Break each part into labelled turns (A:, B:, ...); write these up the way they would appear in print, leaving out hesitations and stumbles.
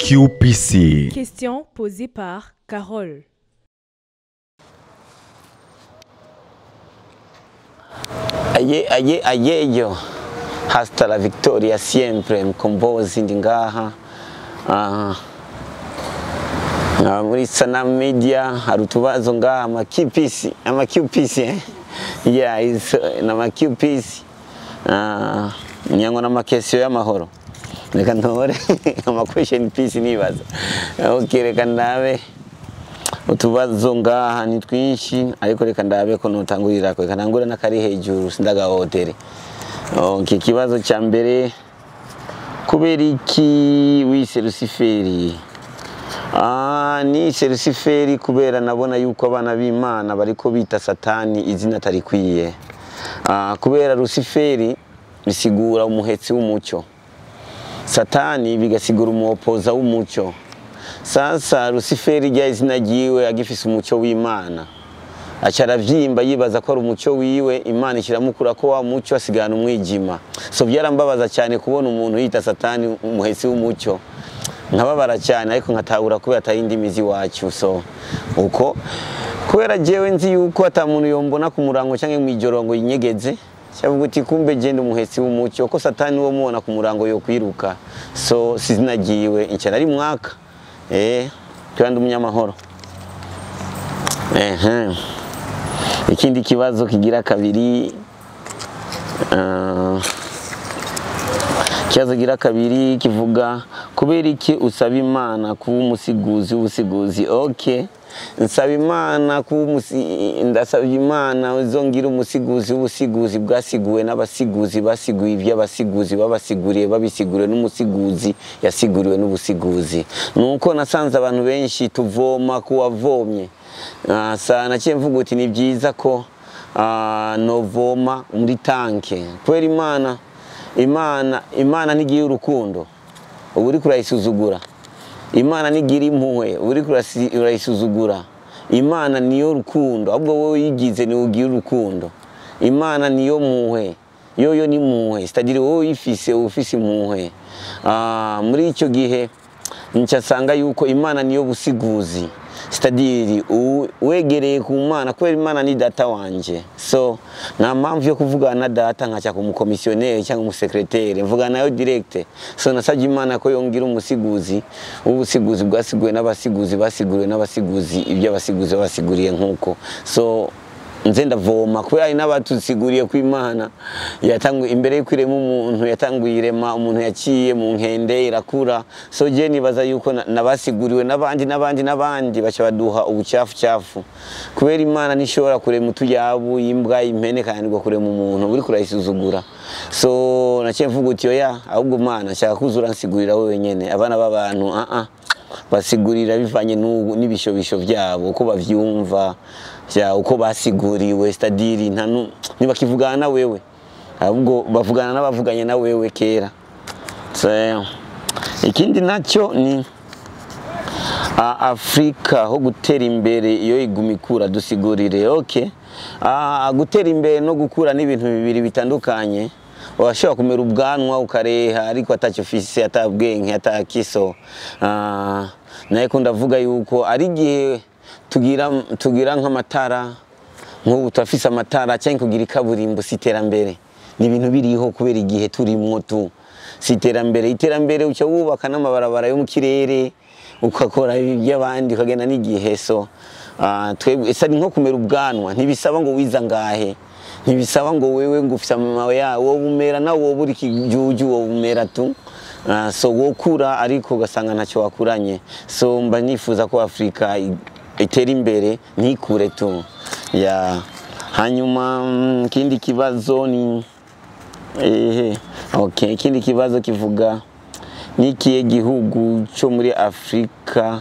A: QPC.
B: Question posée par Carole.
C: Aye aye ayeyo, hasta la victoria siempre. Mkombozi ndi ngaha muri Sanamu Media. Hari utubazo ngaha, ama QPC, ama QPC, eh? Yeah, is na QPC, nyango na makesio y'amahoro. Reka ntore ama question piece nibaza. Okay, reka ndabe utubazo ngaha ni twinshi, ariko reka ndabe ko notangurira ko, reka ntangure n'akari hejuru sindagahotere. Okay, ikibazo cya mbere: kubera iki wise Luciferi? Nise Luciferi kubera nabona yuko abana b'Imana bariko bita Satani izina atarikwiye. Kubera Luciferi bisigura umuhetsi w'umucyo, Satani bigasigura umuopoza w'umucyo. Sasa Luciferi rya izina ryiwe agifise umucyo w'Imana, aca aravyimba yibaza ko ari umucyo wiwe. Imana ishiramukura ko wa mucyo, asigana umwijima. So byarambabaza cyane kubona umuntu yita Satani umuhetsi w'umucyo, nkababara cyane, ariko nkatahura kubera atari indimi z'iwacu. So uko kubera jewe nzi yuko ata muntu yombona ku murango cyangwa mw'ijoro ngo yinyegeze, cyavuga uti kumbe genda umuhetsi w'umucyo, ko Satani wo mubona ku murango yo kwiruka. So sizinagiwe inca nari mwaka kandi umunyamahoro. Ikindi kibazo kigira kabiri, ikibazo kigira kabiri kivuga: kubera iki usaba Imana kuba umusiguzi w'ubusiguzi? Okay, nsaba Imana kuba ndasaba Imana uzongira umusiguzi w'ubusiguzi bwasiguwe n'abasiguzi basiguye iby'abasiguzi babasiguriye babisiguriwe n'umusiguzi yasiguriwe n'ubusiguzi. Nuko nasanze abantu benshi tuvoma kuwavomye. Sa naciye mvuga uti ni byiza ko novoma muri tanke, kubera Imana ntigira urukundo, uba uriko urayisuzugura. Imana ntigira impuhwe, uba uriko urayisuzugura. Imana niyo rukundo, ahubwo wowe uyigize niwe ugira urukundo. Imana niyo mpuhwe, yoyo ni mpuhwe, c'est-à-dire wowe uyifise uba ufise impuhwe. Muri icyo gihe ncasanga yuko Imana niyo busiguzi, c'est-à-dire wegereye ku Mana, kubera Imana ni data wanje. So nta mpamvu yo kuvugana na data nkaca ku mukomisiyoneri cyangwa umusekreteri, mvugana nayo direct. So nasabye Imana ko yongira umusiguzi w'ubusiguzi bwasiguwe n'abasiguzi basiguriwe n'abasiguzi ibyo abasiguzi babasiguriye nkuko. So nze ndavoma kubera hari n'abatusiguriye ko Imana yatanguye imbere y'uko irema umuntu, yatanguye irema umuntu yaciye mu nkende irakura. So je nibaza yuko nabasiguriwe n'abandi n'abandi n'abandi baca baduha ubucafu cyafu, kubera Imana ntishobora kurema utuyabu, imbwa, impene, kananirwa kurema umuntu uri kurayisuzugura. So naciye mvuga uti oya, ahubwo Mana nshaka kuzura nsigurira wewe wenyene. Abana b'abantu basigurira bivanye n'ibishobisho byabo uko bavyumva, uko basiguriwe, c'est-à-dire ntibakivugana na wewe, ahubwo bavugana n'abavuganye na wewe kera. So ikindi nacyo ni Afrika ho gutera imbere iyo iguma ikura, dusigurire. Okay, gutera imbere no gukura ni ibintu bibiri bitandukanye. Washobora kumera ubwanwa ukareha ariko atacyo ufise, atabwenge, atakiso. Naye ko ndavuga yuko ari igihe tugira nk'amatara, nk'ubu turafise amatara, cyangwa kugira ikaburimbo si iterambere, ni ibintu biriho kubera igihe turimwo tu, si iterambere. Iterambere uca wubaka n'amabarabara yo mu kirere, ukakora iby'abandi, ukagenda n'igihe. So twebwe esa ni nko kumera ubwanwa, ntibisaba ngo wiza ngahe, ntibisaba ngo wewe ngo ufise amawe ya wowe umera na wowe uri kijuju, wowe umera tu. So wokura ariko ugasanga ntacyo wakuranye. So mba nifuza ko Afrika itera imbere ntikure tu ya. Hanyuma ikindi kibazo ni okay, ikindi kibazo kivuga: ni ikihe gihugu cyo muri Afrika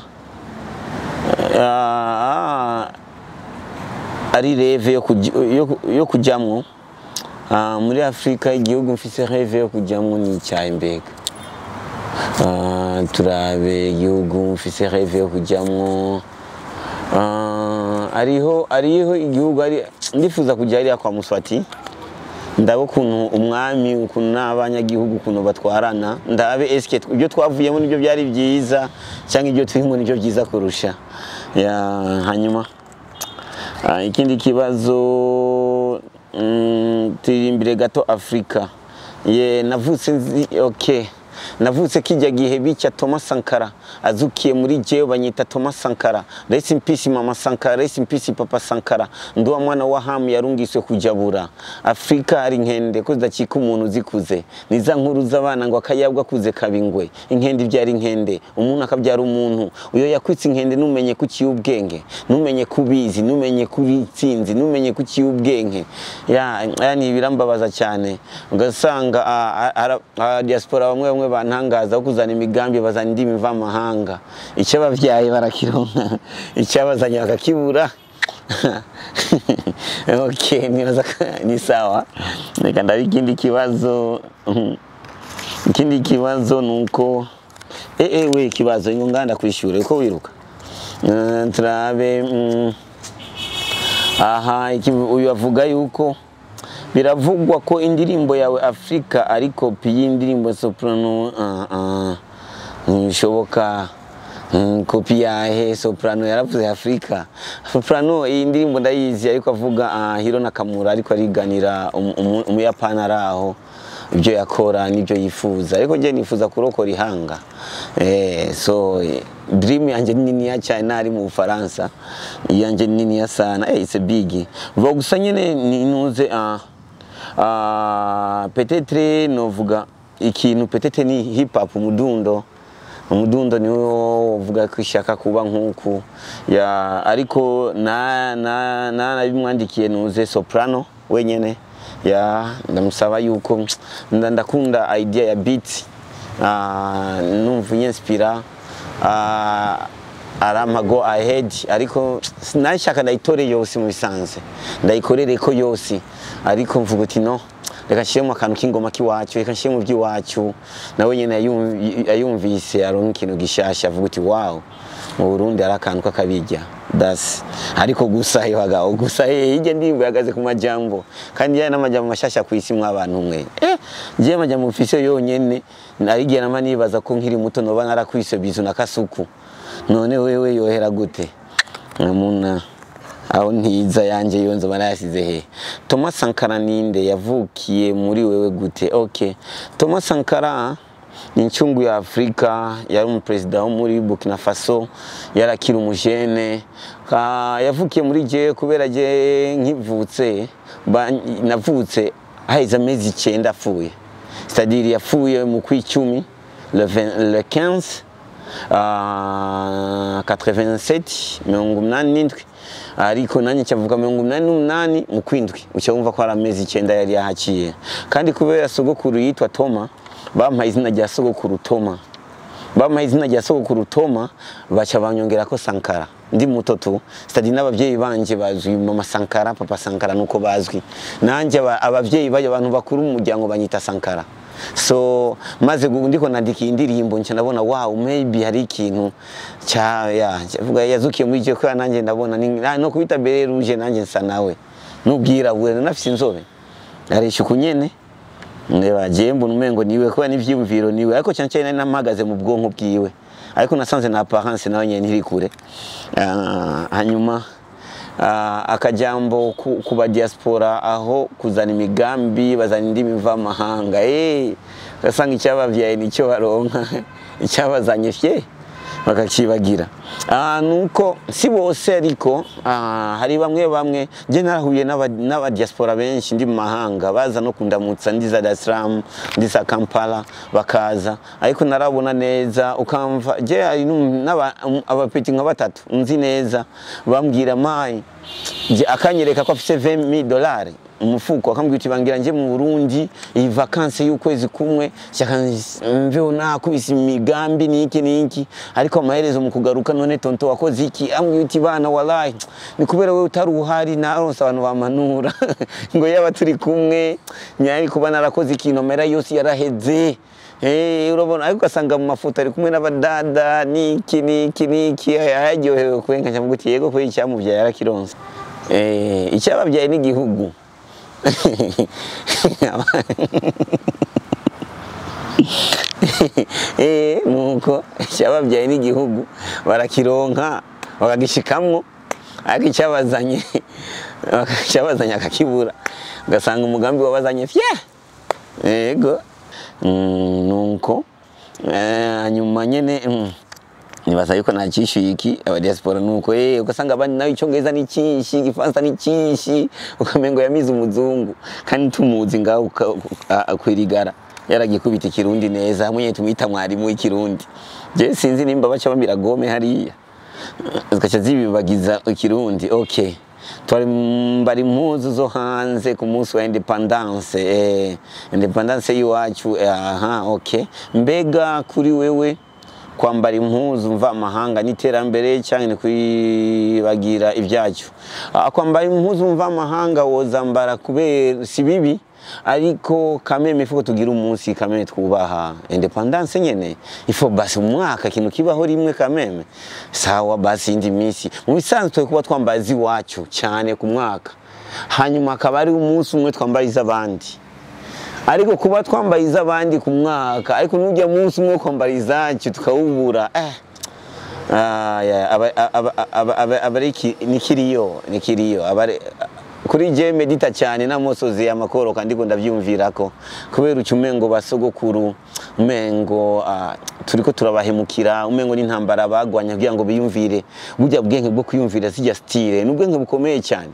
C: ari rêve yo kujamwo? Muri Afrika igihugu mfise rêve yo kujamwo ni icyahe mbega? Turabe igihugu mfise rêve yo kujamwo. Ariho igihugu ari ndifuza kujya hariya kwa Muswati. Ndabe ukuntu umwami, ukuntu n'abanyagihugu, ukuntu batwarana. Ndabe eske ibyo twavuyemo nibyo byari byiza cyangwa ibyo turimo nibyo byiza kurusha. Ya, hanyuma ikindi kibazo, turirimbire gato Afrika. Ye, navutse nzi, okay, navutse kijya gihe bica Thomas Sankara azukiye muri jewe, banyita Thomas Sankara. Rest in peace mama Sankara, rest in peace papa Sankara. Nduwa mwana wa Hamu yarungiswe kujabura Afrika. Ari inkende ko zidacika umuntu zikuze, niza nkuru z'abana ngo akayabwa kuze kabingwe. Inkende ibyara inkende, umuntu akabyara umuntu. Uyo yakwitse inkende, numenye ko uciye ubwenge, numenye ko ubizi, numenye ko uri intsinzi, numenye ko uciye ubwenge. Ya, yani birambabaza cyane, ugasanga diaspora bamwe bamwe bantangaza aho kuzana imigambi bazana indimi mvamahanga. Icyo ababyaye barakironka, icyabazanye bakakibura. Okay, nibaza ko ni sawa. Reka ndabe ikindi kibazo. Ikindi kibazo nuko we ikibazo ingo nganda kwishyura uko wiruka. Turabe aha uyu avuga yuko biravugwa ko indirimbo yawe Afrika ari kopi y'indirimbo Soprano. Ntibishoboka. Kopi yahe? Soprano yaravuze Afrika. Soprano iyi ndirimbo ndayizi, ariko avuga Hiro Nakamura, ariko ariganira umuyapani ari aho, ibyo yakora n'ibyo yifuza. Ariko njye nifuza kurokora ihanga. So dream yanjye ni niniya cyane, nari mu Bufaransa iyanjye ni niniya sana. It's a big vuga gusa nyene ninuze peut-être novuga ikintu, peut-être ni hip hop, umudundo. Umudundo niwo uvuga ko ishaka kuba nkuku ya, ariko na na na nabimwandikiye nuze Soprano wenyene. Ya, ndamusaba yuko ndakunda idea ya beat, numva inspira, arampa go ahead, ariko sinashaka ndayitore yose mu bisanzwe, ndayikorere ko yose, ariko mvuga uti no, reka nshyiremo akantu k'ingoma k'iwacu, reka nshyire mu by'iwacu. Nawe nyine ayumvise aronka ikintu gishasha, avuga uti wow, mu Burundi hari akantu k'akabijya das. Ariko gusa yohagaho gusa hirya ndirimbo ihagaze ku majambo, kandi yari n'amajambo mashasha ku isi mw'abantu mwe. Ngiye amajambo mfise yonyene narigiye nama nibaza ko nkiri muto noba narakwise bizu na kasuku. None wewe yohera gute namuna aho ntiza yanje yo nzoba narayasize he? Thomas Sankara ninde? Yavukiye muri wewe gute? Okay, Thomas Sankara ni incungu ya Afrika, yari umuperezida wo muri Burkina Faso, yarakiri umujene. Yavukiye muri je kubera je nkivutse, navutse haheze amezi 9 apfuye, c'est-à-dire yapfuye mu kw'icumi le 20, le 15 87, 87, ariko nanjye cyavuga 88 mu kwindwi. Ucya wumva ko ari amezi 9 yari yahaciye. Kandi kubera sogokuru yitwa Toma, bampaye izina rya sogokuru Toma, bampaye izina rya sogokuru Toma, baca banyongera ko Sankara ndi muto tu. C'est-à-dire n'abavyeyi banje bazwi mama Sankara, papa Sankara, nuko bazwi. Nanje abavyeyi baje, abantu bakuru mu muryango banyita Sankara. So maze ndiko nandika iyi ndirimbo, nca ndabona wow, maybe hari ikintu cya ya vuga yazukiye muri icyo, kubera nanjye ndabona no kubita béret rouge, nanjye nsa nawe nubwirabure, nafise inzobe aresha ukunyene. Ndeba je mbona umengo niwe, kubera n'ivyiyumviro niwe, ariko cyane cyane nari nampagaze mu bwonko bwiwe, ariko nasanze na apparence nawe nyene ntiri kure. Hanyuma akajambo ku ba diaspora aho kuzana imigambi bazana indimi mvamahanga, ugasanga icyabavyaye nicyo baronka, icyabazanye fye bakakibagira. Nuko si bose, ariko hari bamwe bamwe. Njye narahuye n'aba diaspora benshi ndi mu mahanga, baza no kundamutsa ndi za Dar es Salaam, ndi za Kampala, bakaza, ariko narabona neza ukamva je hari abapeti nka batatu nzi neza bambwira mayi je, akanyereka ko afise 20 dollars umufuko, akambwira uti bangira nje mu Burundi iyi vacances y'ukwezi kumwe, shaka mveho nakubise imigambi niki niki. Ariko amaherezo mu kugaruka, none tonto wakoze iki? Ambwira uti bana, wallahi ni kubera wewe utari uhari naronse abantu bamanura ngo yaba turi kumwe nyari kuba narakoze ikintu, mera yose yaraheze. Urabona, ariko ugasanga mu mafoto ari kumwe n'abadada niki niki niki, yaryohewe kwenka. Cyangwa uti yego, kwe icyamubyaye yarakironse. Icyababyaye n'igihugu. Nuko icyababyaye n'igihugu barakironka bakagishikamwo, ariko icyabazanye akakibura, ugasanga umugambi wabazanye fye. Yego, nuko hanyuma nyene nibaza yuko nacishuye iki aba diaspora. Nuko ugasanga abandi nawe icyongereza ni cyinshi, igifaransa ni cyinshi, ukamengo yamize umuzungu kandi tumuzi ngaho kwirigara yaragikubita ikirundi neza, hamwe nyene tumwita mwarimu w'ikirundi. Je sinzi nimba baca bamira gome hariya zikaca zibibagiza ikirundi. Okay, twari mbari impuzu zo hanze ku munsi wa independence, independence y'iwacu. Aha, okay. Mbega kuri wewe kwambara impuzu mva amahanga n'iterambere cyangwa ni kwibagira ibyacu? Kwambara impuzu mva amahanga wozambara kubera si bibi, ariko kameme ifo tugira umunsi kameme twubaha independence nyene, ifo basi umwaka kintu kibaho rimwe kameme sawa basi indi minsi mu bisanzwe kuba twambaye iwacu cyane ku mwaka, hanyuma akaba ari umunsi umwe twambaye iz'abandi. Ariko kuba twambaye iz'abandi ku mwaka ariko nujya munsi umwe kwambara izacu tukawubura, nikiriyo kuri je medita cyane n'amosozi y'amakoro kandi ko ndavyumvirako kubera ucumengo basogokuru umengo turiko turabahemukira, umengo n'intambara bagwanya kugira ngo biyumvire burya bwenge bwo kwiyumvira zijya style n'ubwenge bukomeye cyane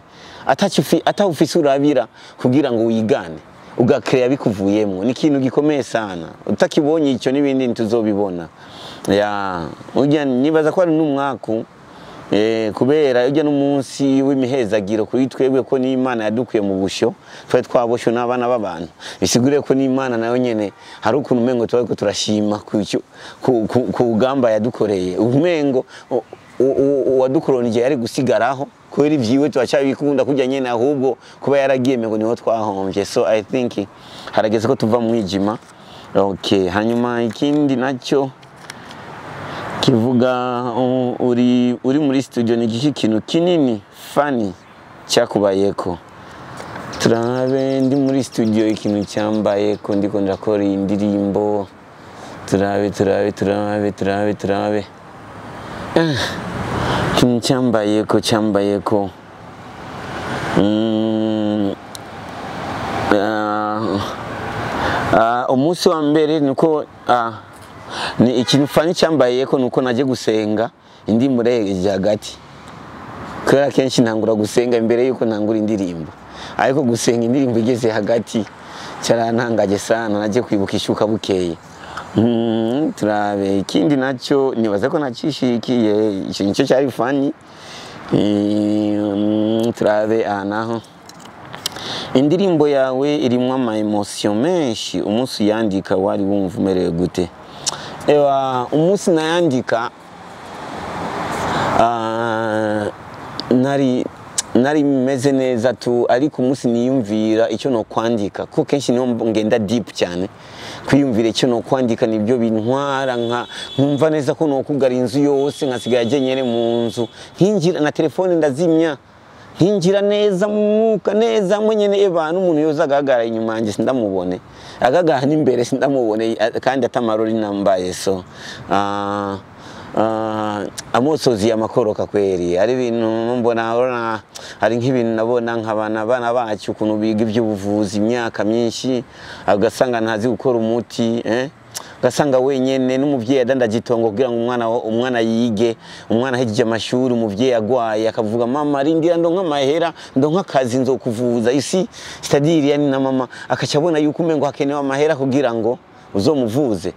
C: atawufise urabira kugira ngo wigane ugakrea bikuvuyemo, ni ikintu gikomeye sana. Utakibonye icyo n'ibindi ntuzobibona. Ya ujya nibaza ko ari n'umwaku kubera ujya n'umunsi w'imihezagiro kuri twebwe ko n'Imana yadukuye mu busho twari twaboshwe n'abana b'abantu, bisigure ko n'Imana nayo nyene hari ukuntu umengo twari ko turashima ku ugamba yadukoreye, umengo uwadukoronije yari gusigaraho kubera ivyiwe turacabikunda kujya nyene, ahubwo kuba yaragiye mengo niho twahomvye. So I think harageze ko tuva mu mwijima. Okay, hanyuma ikindi nacyo kivuga uri muri studio ni iki kintu kinini funny cyakubayeko? Turabe ndi muri studio ikintu cyambayeko ndiko ndakora indirimbo, turabe ikintu cyambayeko umunsi wa mbere nuko ni ikintu fani cyambayeko nuko naje gusenga indirimbo regeje hagati, kubera kenshi ntangura gusenga imbere yuko ntangura indirimbo, ariko gusenga indirimbo igeze hagati cyarantangaje sana, naje kwibuka ishuka bukeye. Turabe ikindi nacyo nibaza ko nacishikiye icyo nicyo cyari fani. Turabe naho indirimbo yawe irimwo ama emotion menshi, umunsi yandika wari wumva umerewe gute? Ewa umunsi nayandika nari meze neza tu, ariko umunsi niyumvira icyo no kwandika kuko kenshi niho ngenda deep cyane kwiyumvira icyo no kwandika nibyo bintwara nkumva neza ko no kugara inzu yose nkasigaye jenyene mu nzu, nkinjira na telefone ndazimya nkinjira neza mu mwuka neza mwenyene ebana umuntu yoza agagara inyuma yanjye sindamubone, agagara n'imbere sindamubone kandi atamarori nambaye. So amosozi y'amakoroka kweri ari ibintu mbona hari nk'ibintu nabona nk'abana bana bacu ukuntu biga iby'ubuvuzi imyaka myinshi agasanga ntazi gukora umuti, gasanga wenyene n'umuvyeyi adandaje itongo kugira ngo umwana yige, umwana ahejeje amashuri umuvyeyi agwaye akavuga mama rindira ndonka amahera ndonka akazi nzokuvuza isi c'est-à-dire yani na mama akaca abona yuko umengo hakenewe amahera kugira ngo uzomuvuze.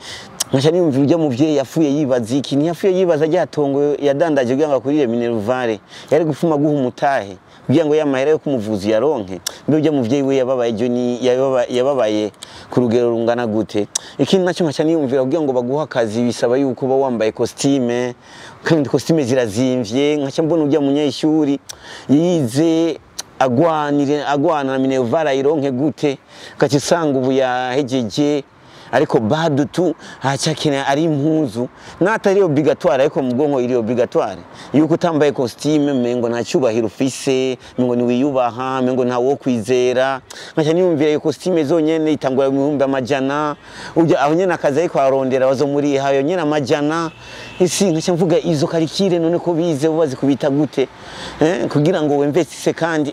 C: Nkaca niyumvira ujya muvyeyi yapfuye yibaza iki, ntiyapfuye yibaza rya tongo yadandaje kugira ngo akurire minervare, yari gufuma guha umutahe kugira ngo ya mahera yo kumuvuza yaronke. Mbe ujya muvyeyi we yababaye jo ni yababaye ku rugero rungana gute? Ikindi nacyo nkaca niyumvira kugira ngo baguha akazi bisaba yuko uba wambaye costume, kandi costume zirazimvye. Nkaca mbona ujya munyeshuri yize agwanire agwana na minervare ayironke gute, ugaca usanga ubu yahejeje Ariko bado tu hacakeneye ari impuzu natari obligatoire, ariko mu bwonko iri obligatoire yuko utambaye costume mengo nta cyubahiro ufise, mengo niwiyubaha, mengo nta wo kwizera. Nkaca niyumvira iyo costume zonyene itangura mu 500,000, ujya aho nyene akazi ariko arondera bazomuriha yo nyene 500. Isi nkaca mvuga izo karikire none ko bize bazi kubita gute kugira ngo wemvestise. Kandi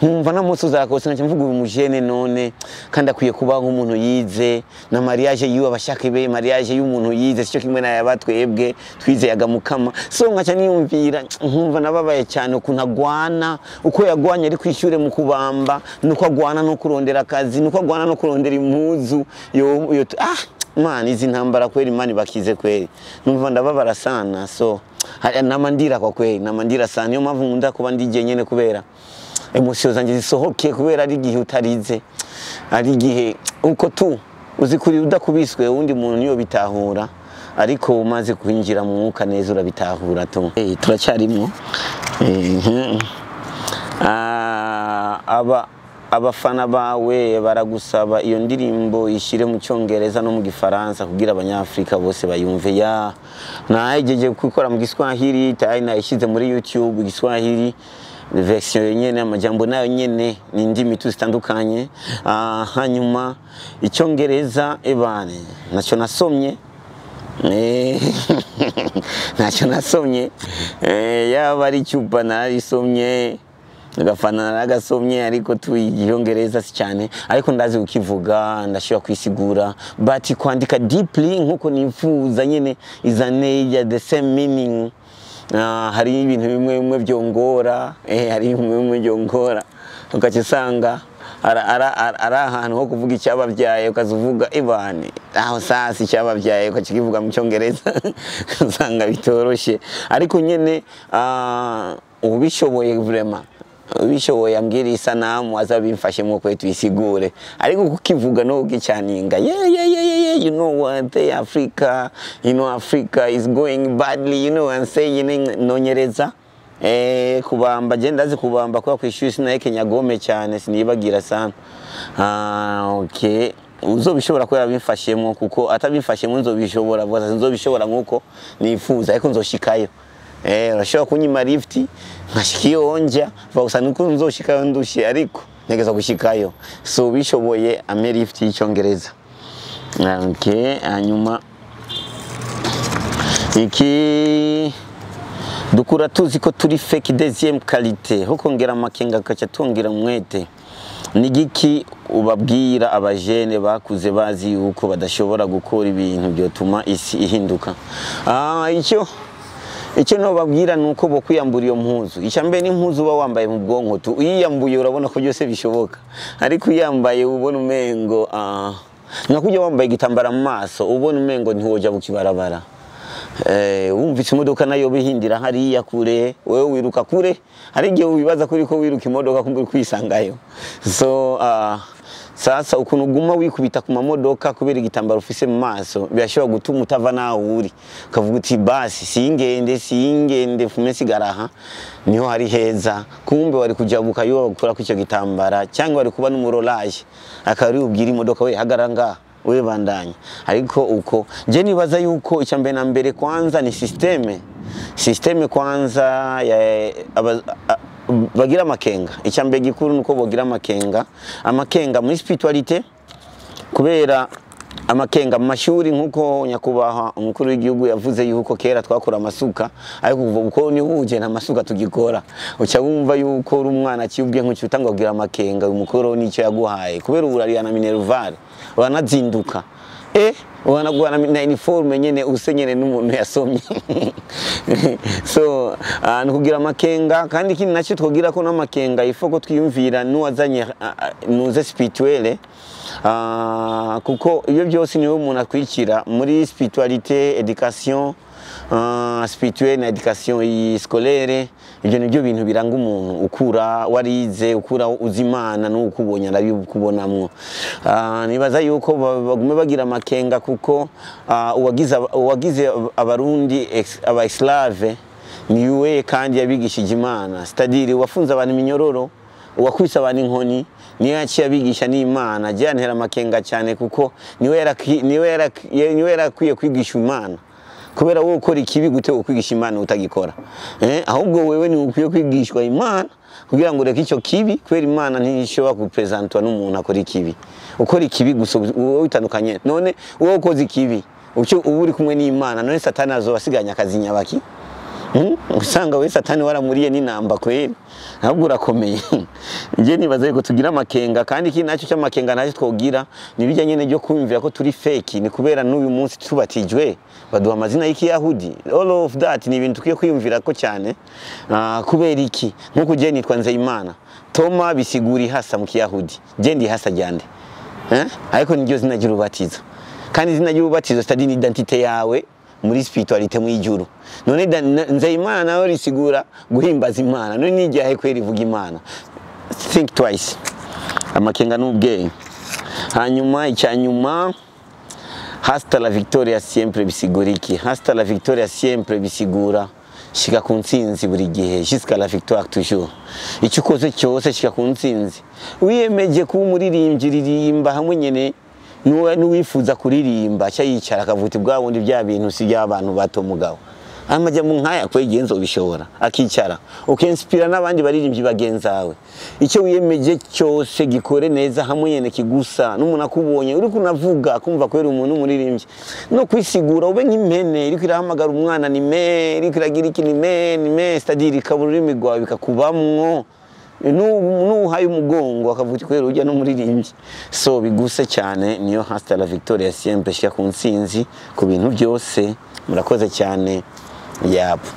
C: nkumva namunsi uzarakose, nkaca mvuga uyu mujene none kandi akwiye kuba nk'umuntu yize, na mariage yiwe abashaka ibe mariage y'umuntu yize, sicyo kimwe na yabatwebwe twizeyaga mukama. So nkaca niyumvira nkumva nababaye cyane ukuntu agwana, uko yagwanye ari kwishyure mu kubamba, nuko agwana no kurondera akazi, nuko agwana no kurondera impuzu yo man izi ntambara kweli mani bakize kweli, numva ndababara sana. So namandira kwa kweli, namandira sana. Niyo mpamvu nkunda kuba ndije nyene kubera emotion zanje zisohoke, kubera ari igihe utarize, ari igihe uko tu uzi kuri udakubiswe undi muntu niyo bitahura, ariko umaze kwinjira mu mwuka neza urabitahura tu. Turacyarimo abafana bawe baragusaba iyo ndirimbo ishire mu Cyongereza no mu Gifaransa kugira abanyafrika bose bayumve. Ya nahejeje gukora mu Giswahili, tayi nayishize muri YouTube Giswahili version nyene, amajambo nayo nyene ni indimi zitandukanye. Hanyuma Icyongereza ebane nacyo nasomye nacyo nasomye yaba ari cyupa narisomye, agafana naragasomye, ariko tu Icyongereza si cyane, ariko ndazi ukivuga, ndashobora kwisigura, but kwandika deeply nkuko nifuza nyene izane ya the same meaning. Hari ibintu bimwe bimwe byongora, hari bimwe bimwe byongora ukakisanga ara ahantu ho kuvuga icyababyaye ukazuvuga ibane aho sasa icyababyaye ukakivuga mu Cyongereza usanga bitoroshe. Ariko nyene ubishoboye vraiment ubishoboye ambwira isanamu azabimfashe mu kwe tuisigure, ariko kukivuga no kugicaninga yeah you know what the Africa, you know Africa is going badly, you know and saying nonyereza kubamba je ndazi kubamba kwa kwishuri sinahekenya gome cyane sinibagira sana. Okay, uzobishobora ko yabimfashemo kuko atabimfashemo nzobishobora vuba, nzobishobora nkuko nifuza, ariko nzoshikayo. Urashobora kunyima lift nkashikiyo onja vuba nuko nzoshikayo ndushe, ariko ntegeza gushikayo. So bishoboye ame lift y'Icyongereza. Okay, hanyuma iki dukura tuzi ko turi fake deuxième qualité, ho kongera amakenga kaca tongera mwete. Nigiki ubabwira abajene bakuze bazi yuko badashobora gukora ibintu byotuma isi ihinduka? Icyo no babwira nuko bo kwiyambura iyo mpuzu. Icya mbere ni impuzu uba wambaye mu bwonko tu, uyiyambuye urabona ko byose bishoboka, ariko uyambaye ubona umengo nakujya wambaye igitambara mu maso ubona umengo ntiwoja bukibarabara. Wumvise imodoka nayo bihindira hariya kure, wewe wiruka kure, hari igihe wibaza kuri ko wiruka imodoka kumbe kwisangayo. So sasa ukuntu uguma wikubita ku mamodoka kubera igitambaro ufise mu maso birashobora gutuma utava naho uri, ukavuga uti basi singende fume sigaraha niho hari heza, kumbe wari kujabuka yo gukora ku icyo gitambara, cyangwa wari kuba n'umurolaje akari ubwira imodoka we hagarara ngaha we bandanya. Ariko uko je nibaza yuko icya mbere na mbere kwanza ni systeme kwanza ya bagira amakenga. Icya mbere gikuru nuko bogira amakenga muri spiritualité, kubera amakenga mu mashuri nkuko nyakubaha umukuru w'igihugu yavuze yuko kera twakora amasuka, ariko kuva uko ni huje nta masuka tugikora, uca wumva yuko uri umwana akibwe nkuki utangwa kugira amakenga umukuru nicyo yaguhaye, kubera uburariya na minerval wanazinduka wanaguha na uniforme nyene usenyene n'umuntu yasomye. So nukugira amakenga. Kandi ikindi nacyo twogira ko n'amakenga ifoko twiyumvira nuwazanye nuze spirituelle, kuko ibyo byose niwe umuntu akwikira muri spiritualité, education spirituelle na education scolaire. Ibyo nibyo bintu biranga umuntu ukura warize, ukura uzimana n'ukubonye arabikubonamwo. Nibaza yuko bagume bagira amakenga kuko uwagize abarundi aba esclave niwe kandi yabigishije Imana, c'est-à-dire wafunze abantu iminyororo, uwakwisa abantu inkoni Niyo yaciye abigisha n'Imana. Je antera amakenga cyane, kuko niwe yarakwiye kwigisha Imana, kubera wowe ukora ikibi gute ukwigisha Imana utagikora? Ahubwo wewe ni ukwiye kwigishwa Imana kugira ngo ureke icyo kibi, kubera Imana ntishobora kupresentwa n'umuntu akora ikibi. Ukora ikibi gusa wowe utandukanye. None wowe ukoze ikibi ucyo uba uri kumwe n'Imana, none Satani azoba asiganya akazi nyabaki? Usanga we Satani waramuriye n'inamba kweri, ahubwo urakomeye. Nje nibaza yuko tugira amakenga, kandi iki nacyo cy'amakenga nacyo twogira ni bijya nyene ryo kumvira ko turi fake. Ni kubera n'uyu munsi tubatijwe baduha amazina y'ikiyahudi. All of that ni ibintu tukwiye kwiyumvira ko cyane. Kubera iki? Nkuko je nitwa Nzeyimana Toma, bisigura ihasa mu kiyahudi. Je ndi ihasa ryande, eh? Ariko niryo zina ry'urubatizo, kandi izina ry'urubatizo c'est-à-dire ni identité yawe muri spiritualité mu ijuru. None Nzeyimana nawe risigura guhimbaza Imana. None nijyahe kweri ivuga Imana? Think twice. Amakenga n'ubwenge. Hanyuma icyanyuma, "Hasta la victoria siempre" bisigura iki? "Hasta la victoria siempre" bisigura shika ku ntsinzi buri gihe, jusqu'à la victoire toujours. Icyo ukoze cyose, shika ku ntsinzi. Wiyemeje kuba umuririmbyi, ririmba hamwe nyene n'uwifuza kuririmba aca yicara akavuga uti: "Bwa bundi bya bintu si by'abantu bato, mugabo amajya mu nkaya kwegenza ubishobora." Akicara ukinspira n'abandi baririmbyi bagenzawe. Icyo wiyemeje cyose gikore neza hamwe nyene kigusa n'umuntu akubonye uri kunavuga akumva kwera umuntu umuririmbyi. No kwisigura, ube nk'impene iriko irahamagara umwana, ni me iriko iragira iki, ni me, ni me, c'est-à-dire ikabura ururimi rwawe bikakubamwo, nuhaye umugongo akavuga uti: "Kwera ujya n'umuririmbyi." So biguse cyane, niyo "Hasta la victoria siempre", shika ku ntsinzi ku bintu byose. Murakoze cyane. Yapu.